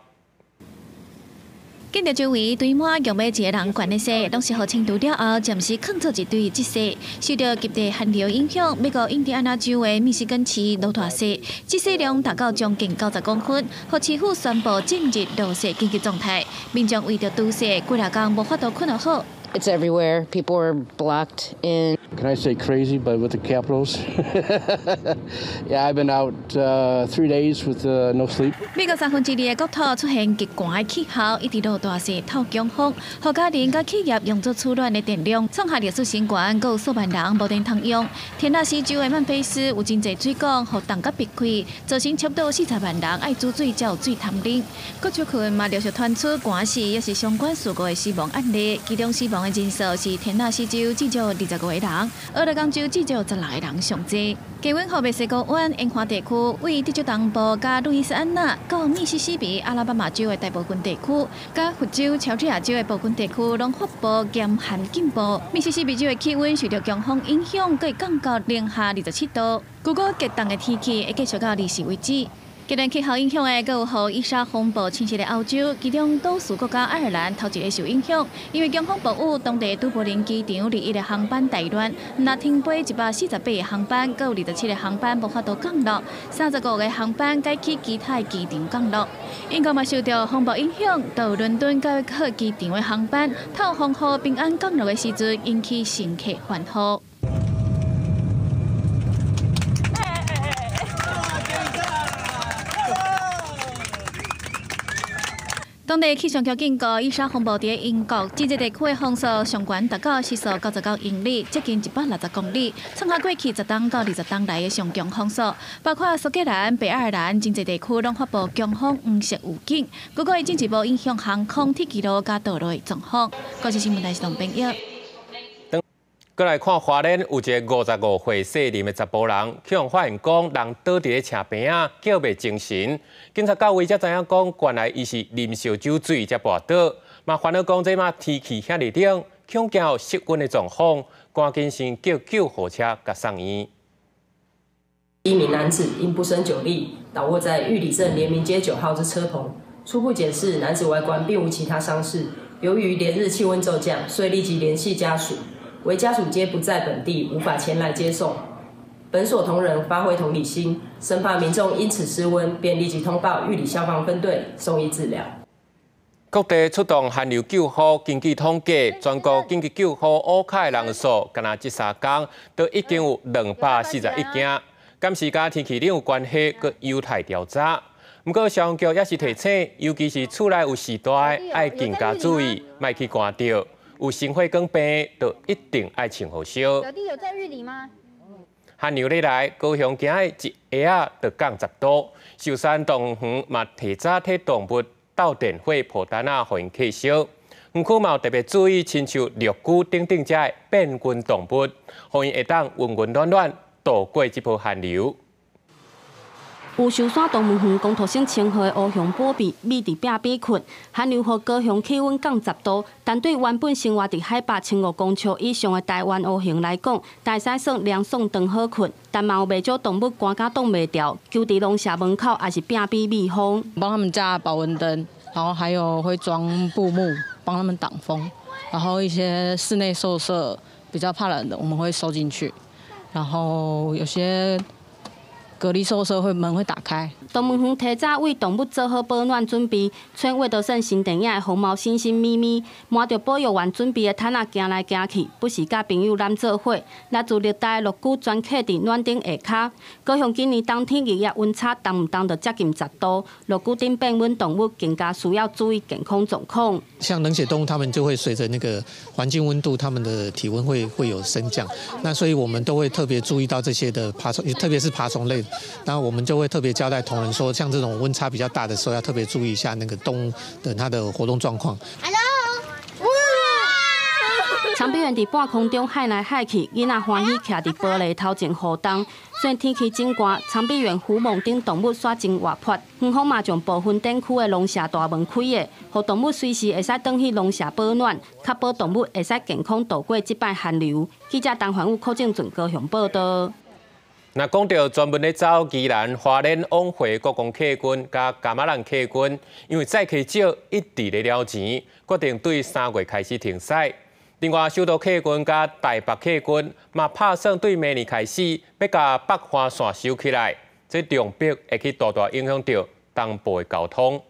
見著周圍堆滿用欲一个人懸的雪，攏是予清除了後，暫時囥做一堆積雪。受著極地寒流影響，美國印第安納州的密西根市落大雪，積雪量達到將近90公分，予市府宣布進入落雪緊急狀態。民眾為著除雪，幾若工無法度睏予好。It's everywhere. People are blocked in. Can I say crazy, but with the capitals? Yeah, I've been out 3 days with no sleep. 美國三分之二的國土出現極寒的氣候，一直落大雪、透強風，予家庭佮企業用作取暖的電量創下歷史新高，閣有數萬人無電通用。田納西州的曼菲斯有真濟水管予凍甲篕開，造成差不多40萬人愛煮水才有水通啉。各州郡嘛陸續傳出寒死，抑是相關事故的死亡案例，其中死亡的人數是田納西州至少25個人，俄勒岡州至少16個人上濟。低溫予墨西哥灣沿岸地區，位德州東部佮路易斯安那到密西西比、阿拉巴馬州的大部分地區，佮佛州、喬治亞州的部分地區，攏發布嚴寒警報。密西西比州的氣溫受著強風影響，閣會降到零下27度。據講極凍的天氣會繼續到24為止。極端氣候影響的，閣有予伊莎風暴侵襲的歐洲，其中島嶼國家愛爾蘭頭一个受影響，因為強風暴雨，當地都柏林機場21個航班大亂，若停飛148個航班，閣有27個航班無法度降落，35個航班改去其他的機場降落。英國嘛受著風暴影響，到倫敦佮約克機場的航班，透風雨平安降落的時陣，引起乘客歡呼。當地氣象局警告，伊莎風暴佇英國真濟地區的風速上懸達到時速99英里，接近160公里，創下過去10冬到20冬來的上強風速。包括蘇格蘭、北愛爾蘭真濟地區攏發布強風黃色預警，不過會進一步影響航空、鐵路佮道路的狀況。國際新聞台是董編譯。閣來看花蓮有一个55歲細林的查埔人，去予發現講人倒佇咧車邊仔，叫袂精神。警察到位才知影講，原來伊是啉燒酒醉才跋倒。嘛煩惱講這馬天氣遐爾冷，恐驚有失溫的狀況，趕緊先叫救護車共送院。一名男子因不勝酒力，倒臥在玉里鎮聯名街9號之車棚。初步檢視，男子外觀並無其他傷勢。由於連日氣溫驟降，遂立即聯繫家屬。惟家屬皆不在本地，無法前來接送。本所同仁發揮同理心，生怕民眾因此失溫，便立即通報玉里消防分隊送醫治療。各地出動寒流救護，根據統計，全國緊急救護烏卡的人數，干焦這3工都已經有241件。敢是佮天氣冷有關係，閣有待調查。毋過消防局也是提醒，尤其是厝內有序大的，愛更加注意，莫去寒著。有心血管病，就一定愛穿予燒。表弟有在玉里嗎？寒流咧來，高雄今仔日一下仔就降10度。壽山動物園嘛提早替動物鬥電火鋪單仔，予𪜶去燒。園區嘛有特別注意，親像綠龜等等遮的變溫動物，予𪜶會當溫溫暖暖度過這波寒流。有壽山動物園工讀生稱號的烏熊寶貝，覕佇壁邊睏。寒流予高雄氣溫降10度，但對原本生活佇海拔1500公尺以上的台灣烏熊來講，會使算涼爽當好睏。但嘛有袂少動物寒甲擋袂牢，勼佇農舍門口抑是壁邊避風。幫他們架保溫燈，然後還有會裝布幕幫他們擋風，然後一些室內獸舍比較怕冷的，我們會收進去，然後有些隔離獸舍會門會打開。動物園提早為動物做好保暖準備，穿魏德聖新電影的紅毛猩猩咪咪，瞞著保育員準備的毯仔行來行去，不時佮朋友攬做伙。來自熱帶的綠龜專客佇暖頂下跤。高雄今年冬天日夜溫差動毋動就接近10度，綠龜等變溫動物更加需要注意健康狀況。像冷血動物，它們就會隨著那個環境溫度，它們的體溫會有升降。那所以我們都會特別注意到這些的爬蟲，特別是爬蟲類。那我們就會特別交代同仁說，像這種溫差比較大的時候，要特別注意一下那個動物的它的活動狀況。 Hello，長臂猿佇半空中翕來翕去，囡仔歡喜徛佇玻璃頭前互動。雖然天氣真寒，長臂猿、狐獴等動物煞真活潑。園方嘛將部分展區的農舍大門開的，予動物隨時會使轉去農舍保暖，確保動物會使健康度過這擺寒流。記者陳環宇、柯正俊高雄報導。若講著專門咧走宜蘭花蓮往回國光客運佮噶瑪蘭客運，因為載客少，一直咧了錢，決定對3月開始停駛。另外，首都客運佮台北客運嘛拍算對明年開始欲共北花線收起來，這勢必會去大大影響著東部的交通。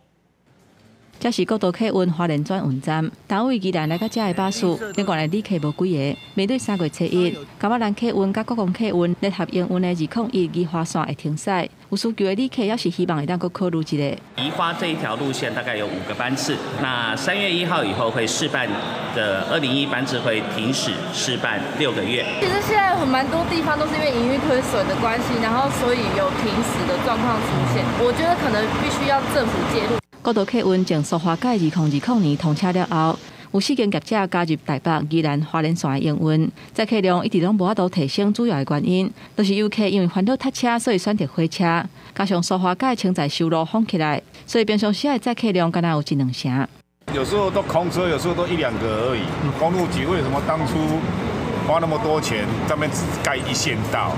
這是國道客運花蓮轉運站，單位宜蘭來到遮的巴士，頂懸的旅客無幾个。面對3月初一，噶瑪蘭客運佮國光客運聯合營運的201宜花線會停駛，有需求的旅客也是希望會當閣考慮一下。宜花這一條路線大概有5個班次，那3月1號以後會試辦的201班次會停駛試辦6個月。其實現在蠻多地方都是因為營運虧損的關係，然後所以有停駛的狀況出現。我覺得可能必須要政府介入。國道客運從蘇花改2020年通車了後，有4間業者加入台北、宜蘭、花蓮線的營運，載客量一直攏無法度提升，主要的原因就是遊客因為煩惱塞車，所以選擇火車。加上蘇花改稱在修路封起來，所以平常時的載客量敢若有1-2成。有時候都空車，有時候都1-2個而已。公路局為什麼當初花那麼多錢，上面只蓋一線道，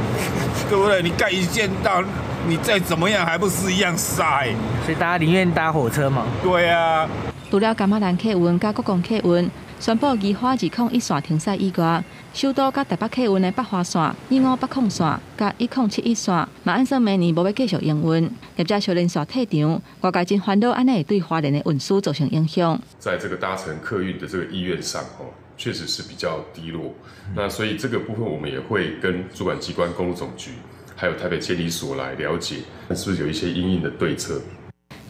對不對？你蓋一線道，你再怎麼樣還不是一樣塞？所以大家寧願搭火車嘛？對啊。除了噶瑪蘭客運佮國光客運宣布宜花201線停駛以外，首都佮台北客運的北花線、158控線佮1071線，嘛按算明年無欲繼續營運。業者小連續退場，外界真煩惱，按呢會對花蓮的運輸造成影響。在這個搭乘客運的這個意願上，哦，確實是比較低落。那所以這個部分，我們也會跟主管機關公路總局，還有台北監理所來了解，是不是有一些因應的對策。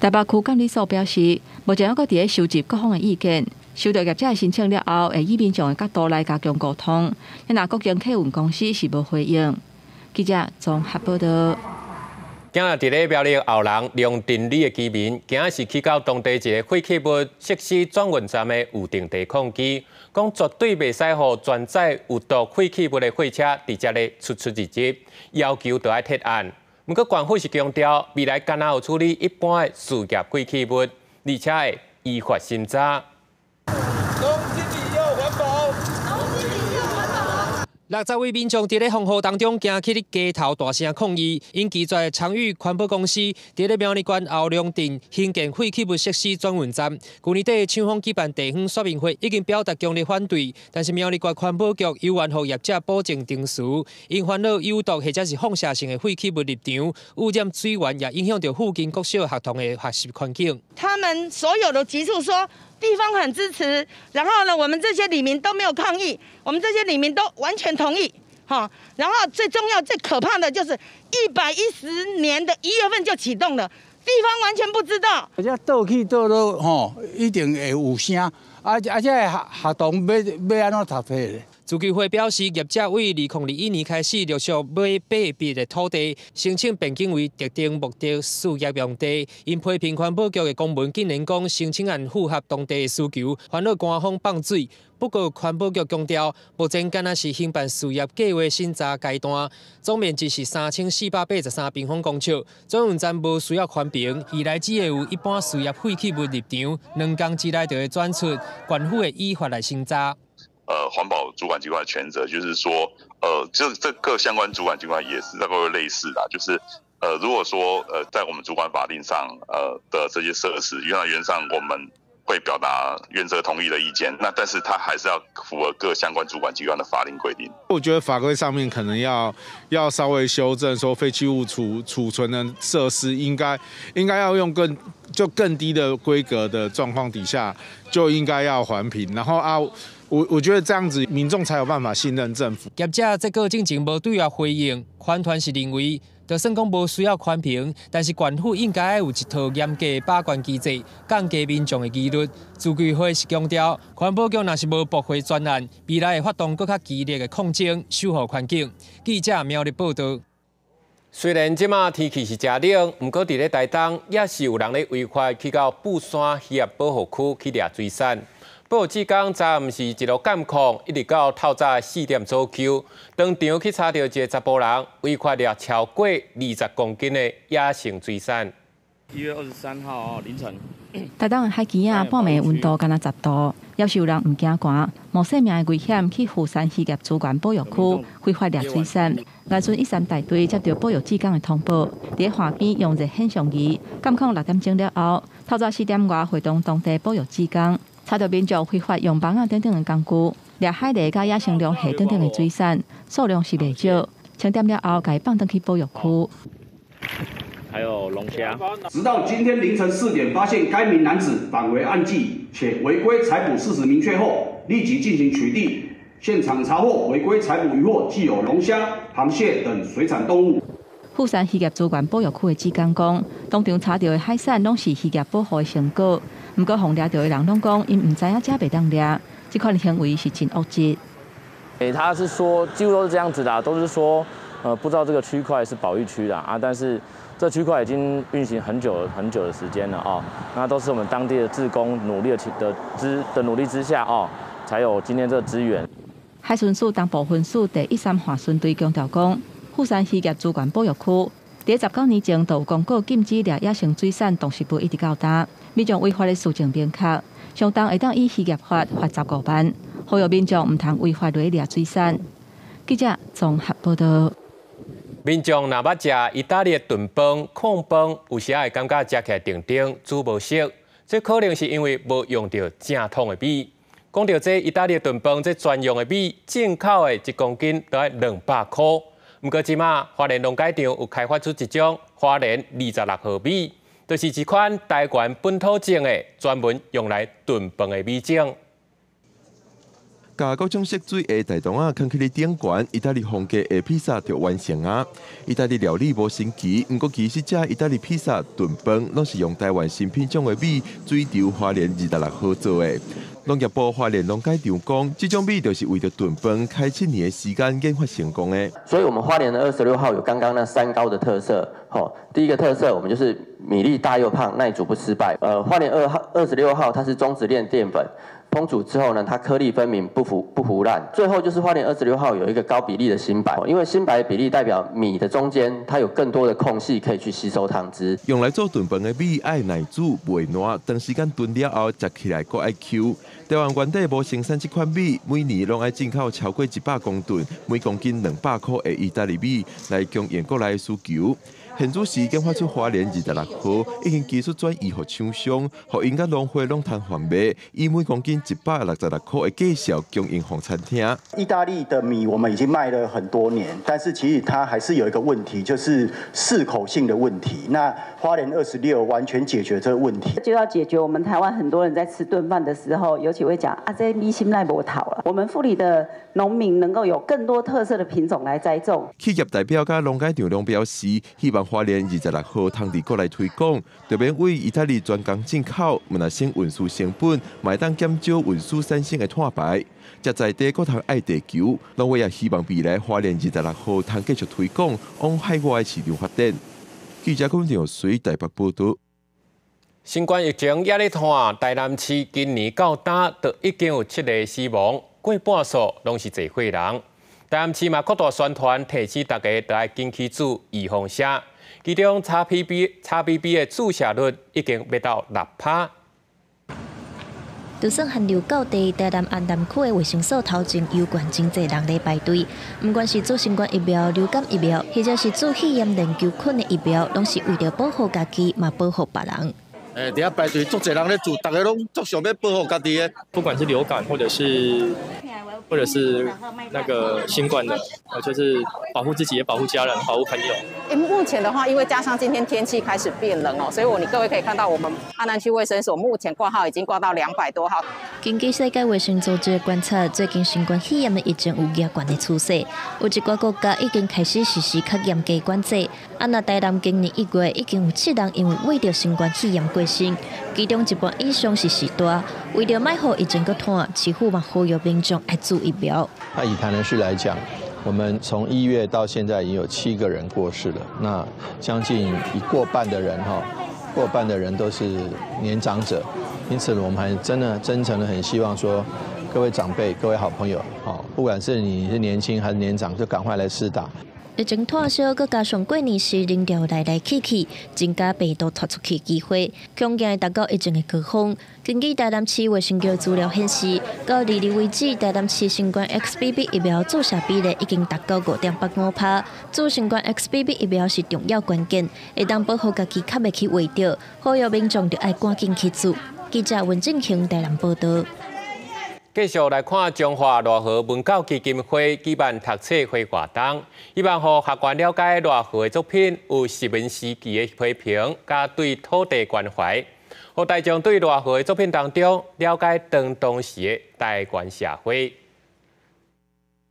台北區監理所表示，目前猶閣佇咧收集各方的意見，收到業者的申請了後，會以民眾的角度來加強溝通。若國營客運公司是無回應。記者綜合報道。今日佇咧苗栗後龍龍鎮里的居民，今仔是去到當地一个廢棄物設施轉運站的預定地抗議，講絕對袂使予轉載有毒廢棄物的貨車佇遮咧出出入入，要求著愛撤案。毋過，縣府是強調，未來敢若有處理一般的事業廢棄物，而且會依法審查。60位民眾佇咧風雨當中行去咧街頭大聲抗議，𪜶拒絕長裕環保公司佇咧苗栗縣後龍鎮興建廢棄物設施轉運站。去年底，廠方舉辦地方說明會，已經表達強烈反對，但是苗栗縣環保局猶原予業者保證定時，𪜶煩惱有毒或者是放射性的廢棄物入場，污染水源，也影響著附近國小學童的學習環境。他們所有的局處說，地方很支持，然後呢，我們這些里民都沒有抗議，我們這些里民都完全同意，哈。然後最重要、最可怕的就是110年的1月份就啟動了，地方完全不知道。這倒去倒落吼，一定會有聲，啊，這學童欲按怎讀冊咧？自救會表示，業者為2021年開始陸續買8筆的土地，申請變更為特定目的事業用地。𪜶批評環保局的公文竟然講申請案符合當地的需求，煩惱官方放水。不過環保局強調，目前敢若是興辦事業計劃審查階段，總面積是3483平方公尺，轉運站無需要環評，未來只會有一般事業廢棄物入場，2天之內就會轉出，縣府會依法來審查。環保主管機關的權責就是說，這各相關主管機關也是大概會類似啦，就是，如果說，在我們主管法令上，的這些設施，原則上我們會表達原則同意的意見，那但是它還是要符合各相關主管機關的法令規定。我覺得法規上面可能要稍微修正，說廢棄物儲存的設施應該要用更低的規格的狀況底下，就應該要環評，然後啊。我覺得這樣子民眾才有辦法信任政府。業者這個進前無對外回應，環團是認為，就算講無需要環評，但是縣府應該有一套嚴格的把關機制，降低民眾的疑慮。自救會是強調，環保局若是無駁回專案，未來會發動閣較激烈的抗爭，守護環境。記者苗栗報道。雖然這馬天氣是誠冷，毋過佇咧台東也是有人咧違法去到布山漁業保護區去掠水產。保育志工昨暗時一路監控，一直到透早4點左右，當場去查著一个查埔人違法掠超過20公斤的野生水產。1月23號凌晨。台東的海墘仔半暝溫度敢若10度，猶是有人毋驚寒，冒生命的危險去富山漁業資源保育區非法掠水產。外村13大隊接著保育志工的通報，佇咧岸邊用熱顯像儀監控6點鐘了後，透早4點外會同當地保育志工查著民眾非法用網仔等等的工具掠海蠣佮野生龍蝦等等的水產，數量是袂少。清點了後，共伊放轉去保育區。還有龍蝦。直到今天凌晨4點，發現該名男子返回案跡且違規採捕事實明確後，立即進行取締，現場查獲違規採捕漁獲，計有龍蝦、螃蟹等水產動物。富山漁業資源保育區的志工講，當場查著的海產攏是漁業保護的成果。毋過，予掠著的人攏講，𪜶毋知影這袂當掠，這款行為是真惡質。他是說幾乎都是這樣子的，都是說，不知道這個區塊是保育區的啊，但是這區塊已經運行很久很久的時間了啊，那都是我們當地的志工努力的努力之下哦，才有今天這個資源。海巡署東部分署第13號巡隊強調講，富山漁業資源保育區佇19年前就有公告禁止掠野生水產動植物，一直到今，民眾違法的事證明確，上重會當依漁業法罰15萬，呼籲民眾毋通違法來掠水產。記者綜合報道。民眾若欲食意大利燉飯、炕飯，有時會感覺食起來定定煮無熟，這可能是因為無用著正統的米。講著這意大利燉飯，這專用的米進口的1公斤都愛200箍。毋過這馬花蓮農改場有開發出一種花蓮26號米，就是一款台灣本土種的，專門用來燉飯的米種。共各種色水的大筒仔囥佇咧頂懸，意大利風格的披薩就完成啊！意大利料理無新奇，毋過其實這意大利披薩燉飯攏是用台灣新品種的米水稻花蓮26號做的。農業部花蓮農改場講，這種米就是為著燉飯開7年的時間研發成功的。所以，我們花蓮的26號有剛剛那三高的特色。吼，第一個特色，我們就是米粒大又胖，耐煮不失敗。花蓮26號它是中直鏈澱粉。烹煮之後呢，它顆粒分明，不腐爛。最後就是花蓮26號有一個高比例的心白，因為心白比例代表米的中間，它有更多的空隙可以去吸收湯汁。用來做燉飯的米愛耐煮，袂爛，長時間燉了後，食起來閣愛 Q。台灣原底無生產這款米，每年攏愛進口超過100公噸，每公斤200箍的意大利米來供應國內的需求。現此時研發出花蓮26號，已經技術轉移予廠商，予𪜶佮農會攏通販賣，以每公斤166箍的價數供應予餐廳。意大利的米我們已經賣了很多年，但是其實它還是有一個問題，就是適口性的問題。那花蓮26完全解決這個問題，就要解決我們台灣很多人在吃燉飯的時候，尤其會講啊，這米心奈無頭了。我們埔里的農民能夠有更多特色的品種來栽種。企業代表佮農改場攏表示，希望花蓮26號通佇國內推廣，就免對意大利專工進口，毋但省運輸成本，嘛會當減少運輸產生的碳排。這在地閣通愛地球，農會也希望未來花蓮26號通繼續推廣，往海外市場發展。記者龔長水台北報導。新冠疫情猶咧拖，台南市今年到今都已經有7個死亡，過半數攏是濟歲人。台南市嘛擴大宣傳，提醒大家都愛緊去注預防射。其中 XBB 的注射率已經欲到6%。就算寒流到地，台南安南區的衛生所頭前猶原真濟人咧排隊。毋管是注新冠疫苗、流感疫苗，或者是注肺炎鏈球菌的疫苗，攏是為著保護家己，嘛保護別人。佇遐排隊，足濟人咧注，逐家攏足想欲保護家己的。不管是流感，或者是那個新冠的，就是保護自己，也保護家人，保護朋友。目前的話，因為加上今天天氣開始變冷哦，所以你各位可以看到，我們阿南區衛生所目前掛號已經掛到200多號。根據世界衛生組織的觀察，最近新冠肺炎的疫情有加懸的趨勢，有一寡國家已經開始實施較嚴格管制。啊，若台南今年1月已經有7人因為罹著新冠肺炎過身，其中一半以上是序大。為著莫予疫情閣拖，市府嘛呼籲民眾愛注疫苗。那以台南市來講，我們從1月到現在已經有7個人過世了，那將近一過半的人哈，過半的人都是年長者，因此我們還真的真誠的很希望說，各位長輩、各位好朋友，不管是你是年輕還是年長，就趕快來施打。疫情拖燒，閣加上過年時人潮來來去去，增加病毒脫出去機會，恐驚會達到疫情的高峰。根據台南市衛生局資料顯示，到2日為止，台南市新冠 XBB 疫苗注射比例已經達到5.85%。注新冠 XBB 疫苗是重要關鍵，會當保護家己較袂去罹著，呼籲民眾著愛趕緊去注。記者溫正興台南報導。繼續來看彰化熱河文教基金會舉辦讀冊會活動，希望予學員了解熱河的作品有殖民時期的批評，佮對土地關懷，予大眾對熱河的作品當中了解當時的台灣社會。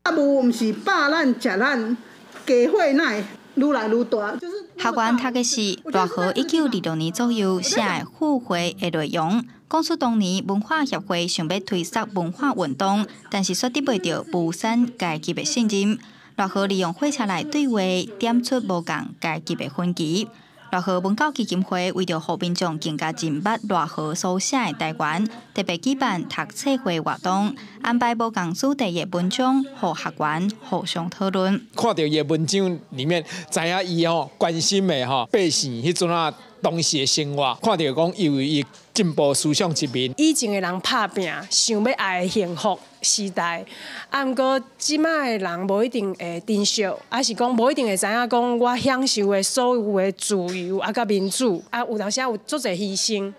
啊，無毋是霸咱食咱，加血奶愈來愈大，就是。學員讀的是熱河1926年左右寫的《附會》的內容，講述當年文化協會想欲推捒文化運動，但是卻得袂著無產階級的信任。熱河利用火車內對話，點出無仝階級的分歧。熱河文教基金會為著予民眾更加認捌熱河所寫的台灣，特別舉辦讀冊會活動，安排無仝主題的文章，予學員互相討論。看著伊的文章裡面，知影伊吼關心的吼百姓彼陣仔當時的生活，看著講伊有伊進步思想一面。以前的人拍拚，想欲愛幸福時代，啊，毋過這擺的人無一定會珍惜，抑是講無一定會知影講我享受的所有的自由啊，佮民主，啊，有當時有足濟犧牲。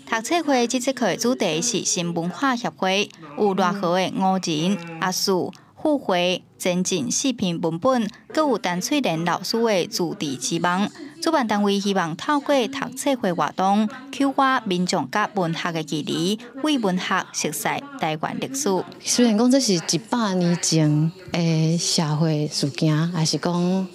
讀冊會這節課的主題是新文化協會，有熱河的五人、阿樹、附會、前進四篇文本，閣有陳翠蓮老師的自治之夢。主辦單位希望透過讀冊會活動，啟發民眾佮文學的距離，為文學熟悉台灣歷史。雖然講這是100年前的社會事件，抑是講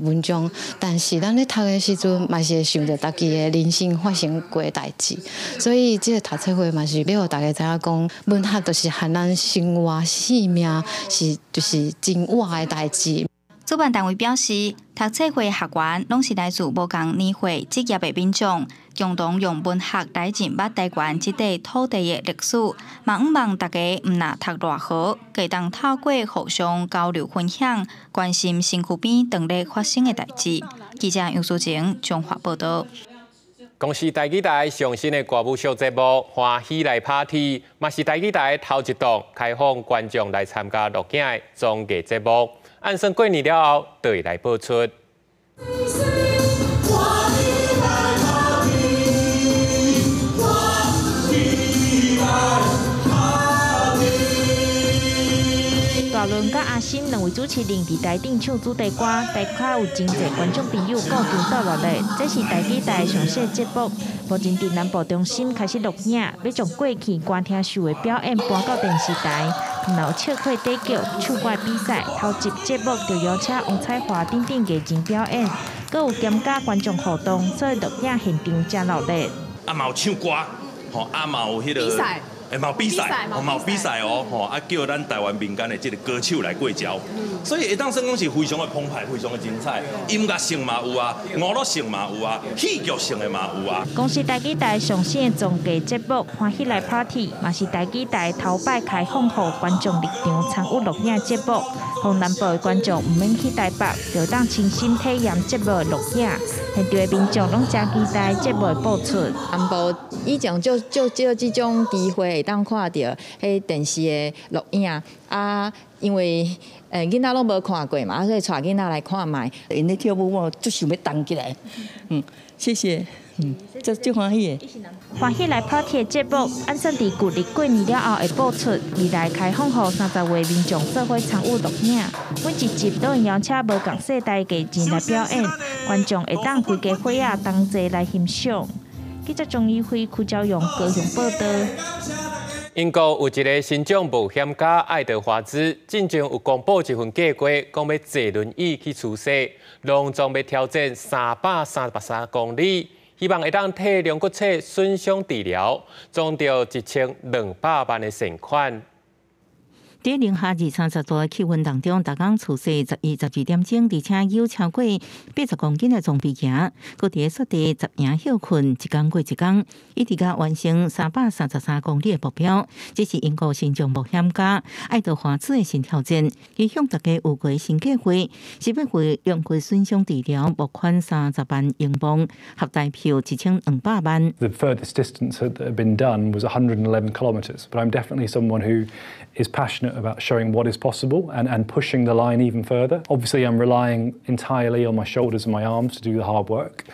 文章，但是咱咧讀的時陣，嘛是會想著家己的人生發生過的代誌，所以這個讀冊會嘛是欲予大家知影講，文學就是和咱生活、生命是就是真活的代誌。主辦單位表示，讀冊會學員攏是來自無仝年歲、職業的民眾，共同用文學來認捌台灣這塊土地的歷史。嘛向望大家毋若讀熱河，會當透過互相交流分享，關心身軀邊當咧發生的代誌。記者楊淑晴彰化報導。公視台語台上新的歌舞秀節目《歡喜來 Party》，嘛是台語台頭一檔開放觀眾來參加錄影的綜藝節目。按算過年了後，就會來播出。歡喜來 Party，歡喜來 Party。大倫佮阿新兩位主持人佇台頂唱主題歌，台下有真濟觀眾朋友顧場鬥熱鬧。這是台語台上新節目，目前佇南部中心開始錄影，欲將過去歌廳秀的表演搬到電視台。有笑話對決、唱歌比賽，頭集節目就邀請王彩樺等等藝人表演，閣有兼佮觀眾互動，所以錄影現場誠熱鬧。啊，嘛有唱歌，吼，啊嘛有彼個。比賽。欸，嘛有比賽，嘛有比賽哦，吼，啊叫咱台灣民間的這个歌手來過招，所以會當算講是非常的澎湃，非常的精彩，音樂性嘛有啊，娛樂性嘛有啊，戲劇性的嘛有啊。公視台語台上新的綜藝節目《歡喜來 Party》，嘛是台語台頭擺開放予觀眾入場參與錄影節目，予南部的觀眾毋免去台北，就當親身體驗節目的錄影。現場的民眾攏誠期待節目的播出。南部以前就就少這種機會會當看著彼電視的錄影啊，因為囡仔攏無看過嘛，所以帶囡仔來看覓。𪜶咧跳舞，我足想欲動起來。嗯，謝謝，嗯，足足歡喜的。歡喜來 Party 的節目，按算佇舊曆過年了後會播出。未來開放予30位民眾做伙參與錄影，每一集都會邀請無仝世代藝人來表演，觀眾會當規家伙仔同齊來欣賞。記者鍾怡輝、柯昭勇高雄報導。英國有一个新將冒險家愛德華茲，進前有公布一份計劃，講欲坐輪椅去出世，攏總欲挑戰333公里，希望會當替龍骨切損傷治療，總著1200萬的善款。佇零下20-30度的氣溫當中，逐工出賽11、12點鐘，而且有超過80公斤的裝備行，閣佇雪地紮營歇睏，一工過一工，一直到完成333公里的目標。這是英國新將冒險家愛德華茲的新挑戰。伊向大家預告新計劃，是欲為龍骨損傷治療募款30萬英鎊，合台票1200萬。 The furthest distance that had been done was 111 kilometres, but I'm definitely someone who is passionate about showing what is possible and pushing the line even further. Obviously, I'm relying entirely on my shoulders and my arms to do the hard work,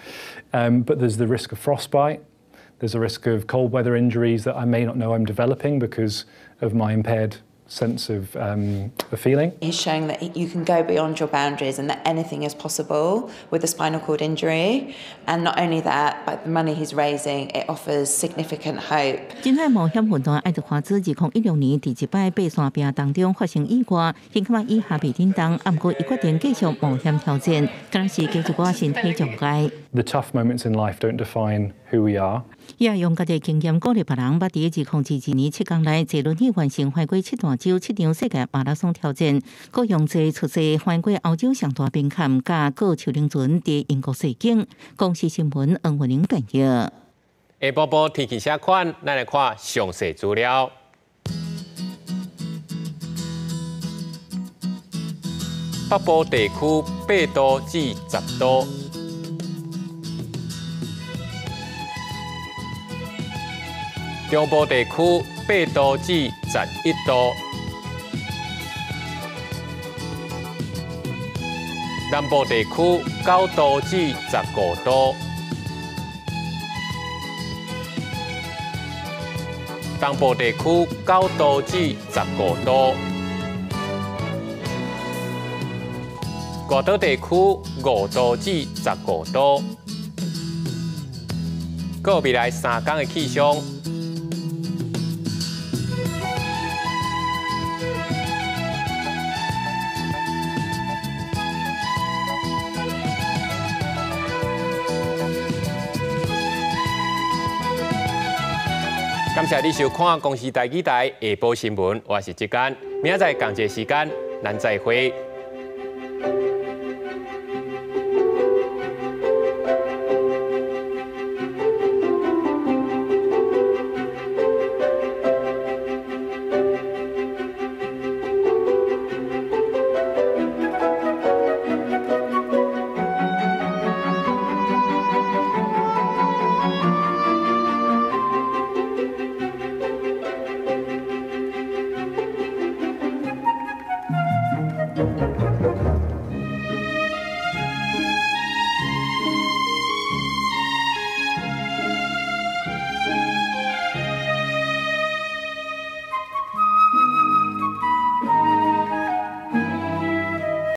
but there's the risk of frostbite, There's a risk of cold weather injuries that I may not know I'm developing because of my impaired sense of feeling. He's showing that you can go beyond your boundaries and that anything is possible with a spinal cord injury. And not only that, but the money he's raising, it offers significant hope. 真愛冒險運動愛德華茲2016年佇一擺爬山壁當中發生意外，胸腔以下袂振動，毋過伊決定繼續冒險挑戰，敢若是加一寡身體障礙。 The tough moments in life don't define who we are. 伊也用家己經驗鼓勵別人，捌佇2022年7工內坐輪椅完成橫過七大洲七場世界馬拉松挑戰，閣用坐出世橫過歐洲上大冰坎，佮過樹奶船佇英國世景。公視新聞黃文玲編譯。下晡晡天氣啥款？咱來看詳細資料。北部地區8度至10度。中部地區8度至11度，南部地區9度至15度，東部地區9度至15度，外島地區5度至15度。閣未來3工的氣象。感謝你收看《公視台語台》下晡新聞，我是志堅，明仔載仝一个時間，咱再會。